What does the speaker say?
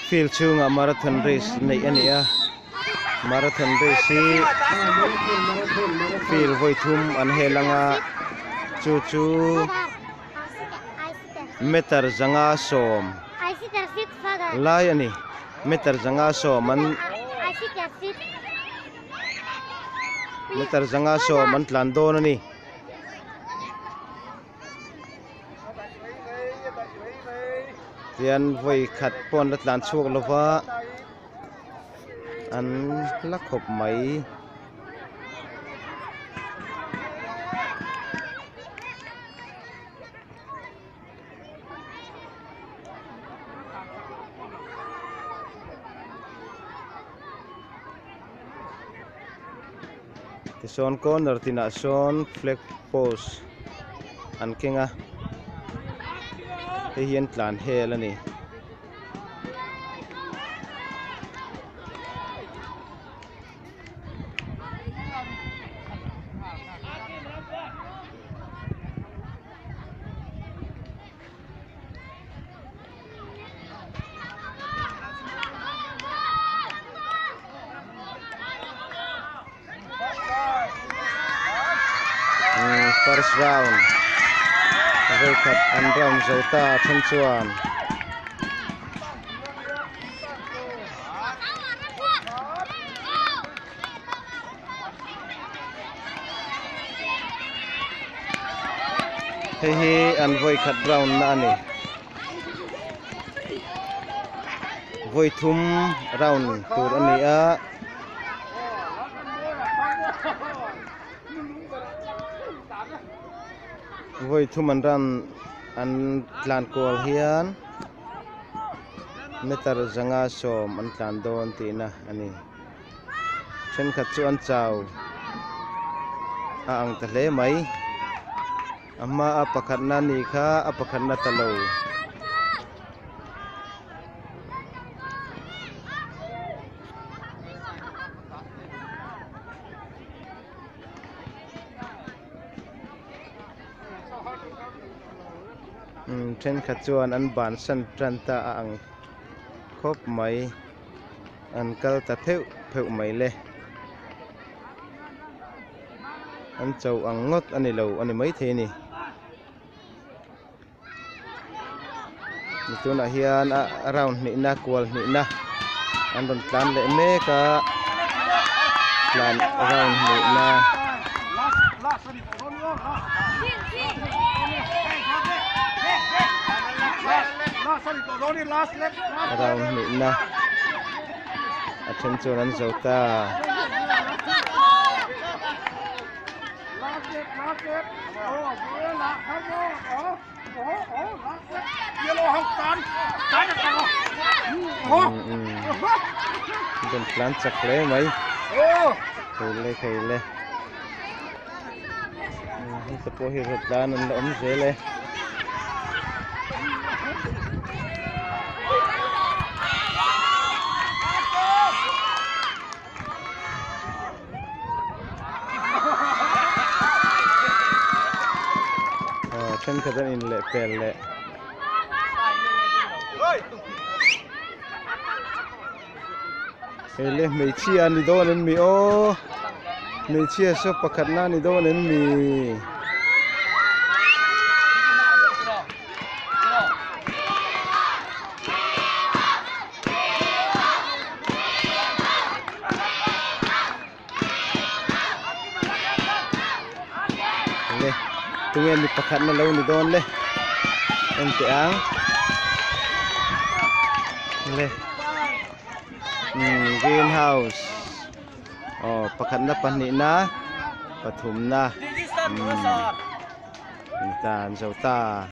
Field chhungah marathon race neih a ni a marathon race hi field vawi thum an hel anga chu chu meter zanga sawm lai a ni meter zanga sawm an meter zanga sawm an tlan dawn a ni. Tian vawi khat pawh an la tlan chhuak lo va an la khawp mai. Tichuan corner tinah sawn flag post an keng a hei hi an tlan hel a ni. First round vawikhat an round zo ta a then chuan hei hi an vawikhat round na a ni vawi thum round tur a ni a. Vawi thum an run an tlan kual hian meter zanga sawm an tlan dawn tihna a ni. Thenkhat chu an chau a ang ta hle mai a hma a pakhatna a nih kha a pakhatna ta lo. Thenkhat chuan an bansan tan ta a ang khawp mai. An kal ta pheuh pheuh mai le. An cho ang ngawt a ni lo a ni maithei a ni. Tunah hian a round hnihna kual hnihna an rawn tlan leh mek a tlan round hnihna. Round hnihna a then chuan an zo ta. Rawn tlan chak hle mai khei le khei le heta pawh hi rawn tlan an la awm zel e. Aw thenkhat an in leh pel leh hei le hmeichhia a ni dawn em mi aw hmeichhia saw pakhat na a ni dawn em mi. Le tunge mi pakhat na lo ni dawn le en teh ang le umm green house aw pakhat na pahnih na pathum na umm ni ta an zo ta.